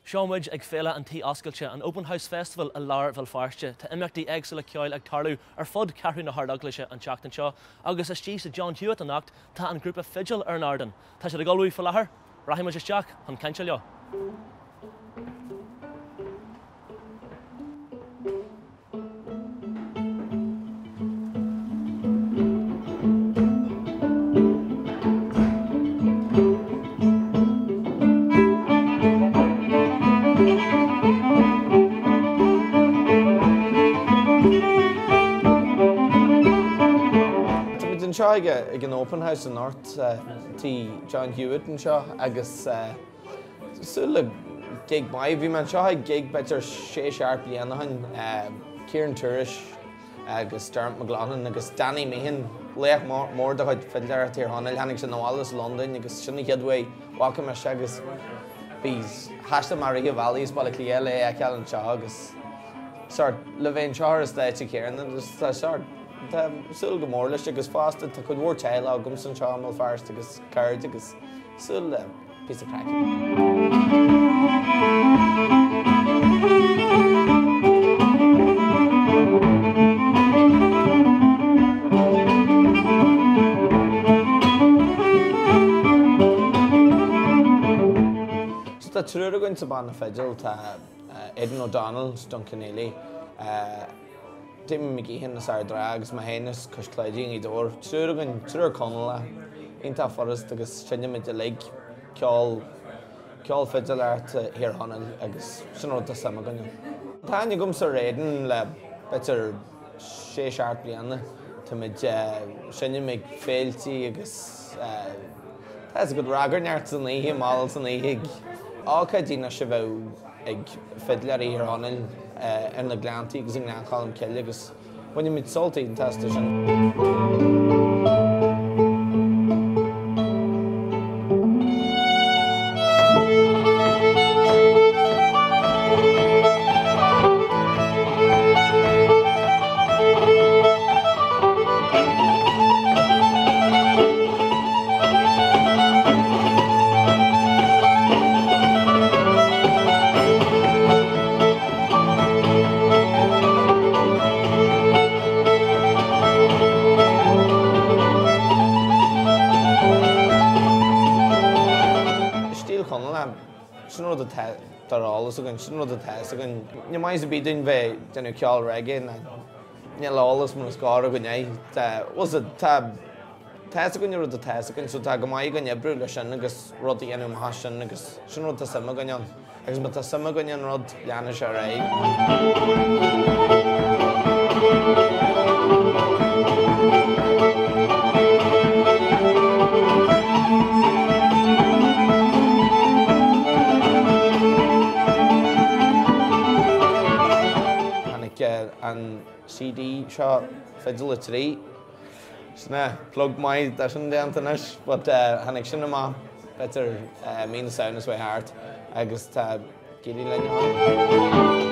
Seo muid ag Féile an Tí Oscailte, an Open House Festival i lár Bhéal Feirste. Tá imeachtaí éagsúla ceoil ag tarlú ar fud Cheathrú na hArd-Eaglaise an tseachtain seo agus istigh sa John Hewitt anocht tá an grúpa fidil ar an ardán. Tá siad ag ullmhú faoi láthair. Rachaidh muid isteach chun cainte leo. Táimid anseo ag an Open House anocht, Tí John Hewitt anseo agus Súil le gig maith. Bhí mé anseo ag gig b'fhéidir sé seacht bliana ó shin, Kieran Tourish agus Dermot McLaughlin agus Danny Meehan, laoch mór de chuid fidléireacht Thír Chonaill. Tháinig sé abhaile as Londain agus sin an chéad uair a bhfaca mise agus bhí, thaistil mé rith an bhealaigh as Baile Átha Cliath le é a fheiceáil anseo agus sort le bheith anseo ar an stáitse céanna tá sort, tá súil go mór leis agus fosta tá cuid mhór teaghlach agamsa anseo i mBéal Feirste agus cairde agus súil le píosa craic. So tá triúr againn sa bhanna fidil, tá Aidan O'Donnell as Dún Cionnaola, Damien McGeehan as Ard an Rátha agus mé féin as Cois Cláidí i nGaoth Dobhair. Triúr againn, triúr Conallach, iontach furast agus seinnimid uilig ceol, ceol fidiléireachta Thír Chonaill agus sin rud atá suim againn ann. Tá aithne agamsa ar Aidan le b'fhéidir sé seacht bliana. Táimid seinnim ag féiltí agus tá fhios agat ragairneacht san oíche, mall san oíche ag ócáidí anois a bheadh ag fidléirí Thír Chonaill ar na Gleanntaí agus i nGleann Cholm Cille agus bainimid sult iontach astu sin. Stíl Chonallach, sin rud atá ar eolas againn, sin rud atá fhios againn. Ní maitheas ar bith dúinn bheith ag déanamh ceol reggae ná níl eolas mar is gá againn é. Tá, bhfuil fhios agat, tá. Tá fhios againn an rud atá fhios againn so tá go maith againn oibriú leis sin agus rud a dhéanamh amach as sin agus sin rud atá suim againn ann agus má tá suim againn in rud leanfaidh sé ar aghaidh. Tháinig an CD seo, Fidil 3, Sin é, plug maith tá sin déanta anois but tháinig sin amach b'fhéidir mí na Samhna seo thart agus tá ag éirí linn ann.